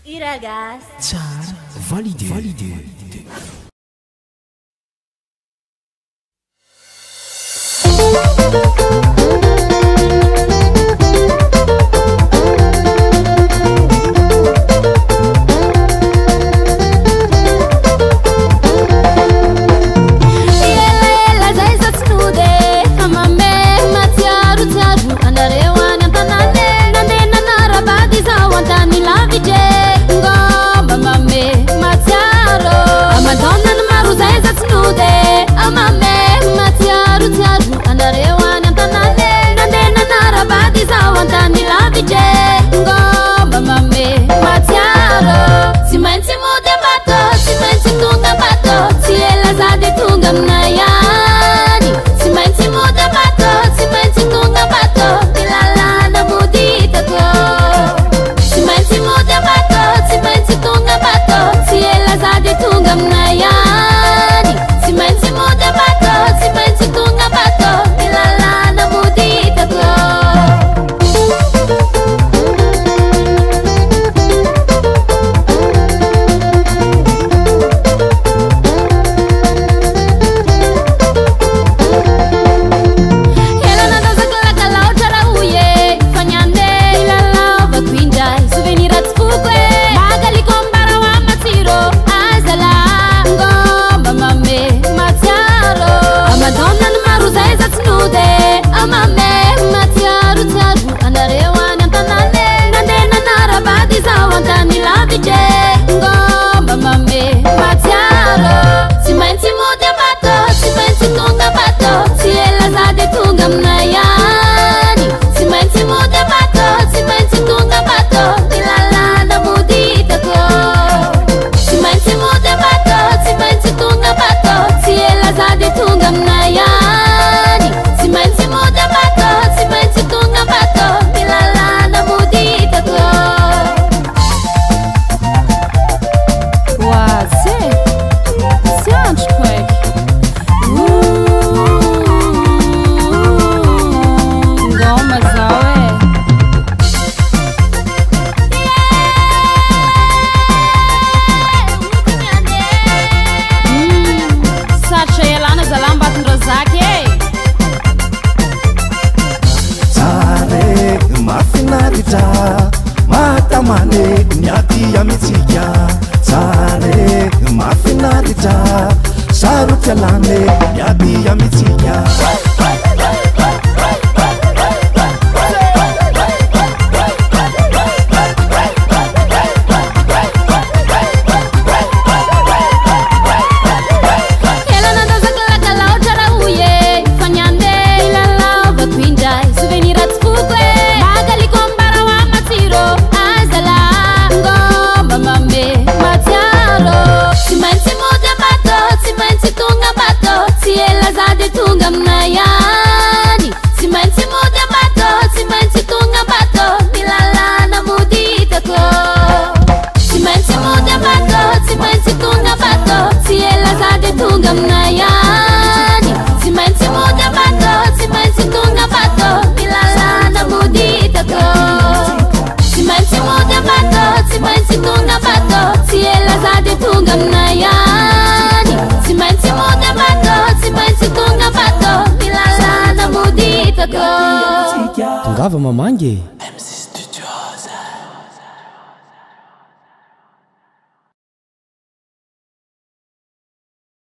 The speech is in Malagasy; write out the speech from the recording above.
Hiragasy. Tsara validé. Validé. Elaela zay za tsy nody e, hamame mahatsiaro tsiaro anareo any an-tanàna e. Nandeha nanara-bady izaho an-tany lavitra e, ngômba mame mahatsiaro. Aman-taonany maro zay za tsy nody e, hamame mahatsiaro tsiaro anareo any an-tanàna e. Nandeha nanara-bady izaho an-tany lavitra e, ngômba mame mahatsiaro. Tsy maintsy mody Ambato, tsy maintsy tonga Ambato, tsy ela za dia tonga aminay any. Tsy maintsy mody Ambato, tsy maintsy tonga Ambato, ny lalana mody hitako. Tsy maintsy mody Ambato, tsy maintsy tonga Ambato, tsy ela za dia tonga aminay any. Tsy maintsy mody Ambato, tsy maintsy tonga Ambato, ny lalana mody hitako. Ela nandaozako lakalaotra raha hoy e, fa niany e, nilalaovako indray, souvenir tsy foko e. Magaliko ambara ho ahy matsiro, azala, ngômba mame mahatsiaro. Aman-taonany maro zay za tsy nody e, amame mahatsiaro tsiaro anareo any an-tanàna e. Nandeha nanara-bady izaho an-tany lavitra e, ngômba mame mahatsiaro. Tsy maintsy mody Ambato, tsy maintsy tonga Ambato, tsy ela za dia tonga aminay any. Tsy maintsy mody Ambato, tsy maintsy tonga Ambato, ny lalana mody hitako. Tsy maintsy mody Ambato, tsy maintsy tonga Ambato, tsy ela za dia tonga aminay any. Tsy maintsy mody Ambato, tsy maintsy tonga Ambato, ny lalana mody hitako. Oatsy e, tsy andriko aiky. Ngôma zao e. Sarotra ialana zalahy Ambatondrazaka e. Tsara e, mahafinaritra, mahatamana e, ny aty amintsika. Tsara e, mahafinaritra, sarotra ialana e, ny aty amintsika. Ela nandaozako lakalaotra raha hoy e, fa niany e, nilalaovako indray, souvenir tsy foko e. Magaliko ambara ho ahy matsiro, azala, ngômba mame mahatsiaro. Tsy maintsy mody Ambato, tsy maintsy tonga Ambato, tsy ela za dia tonga aminay any. Tsy maintsy mody Ambato, tsy maintsy tonga Ambato, ny lalana mody hitako. Tsy maintsy mody Ambato, tsy maintsy tonga Ambato, tsy ela za dia tonga aminay any. Tsy maintsy mody Ambato, tsy maintsy tonga Ambato, ny lalana mody hitako. Tsy maintsy mody Ambato, tsy maintsy tonga Ambato, tsy ela za dia tonga aminay any. Tsy maintsy mody Ambato, tsy maintsy tonga Ambato, ny lalana mody hitako. Tongava mamangy e.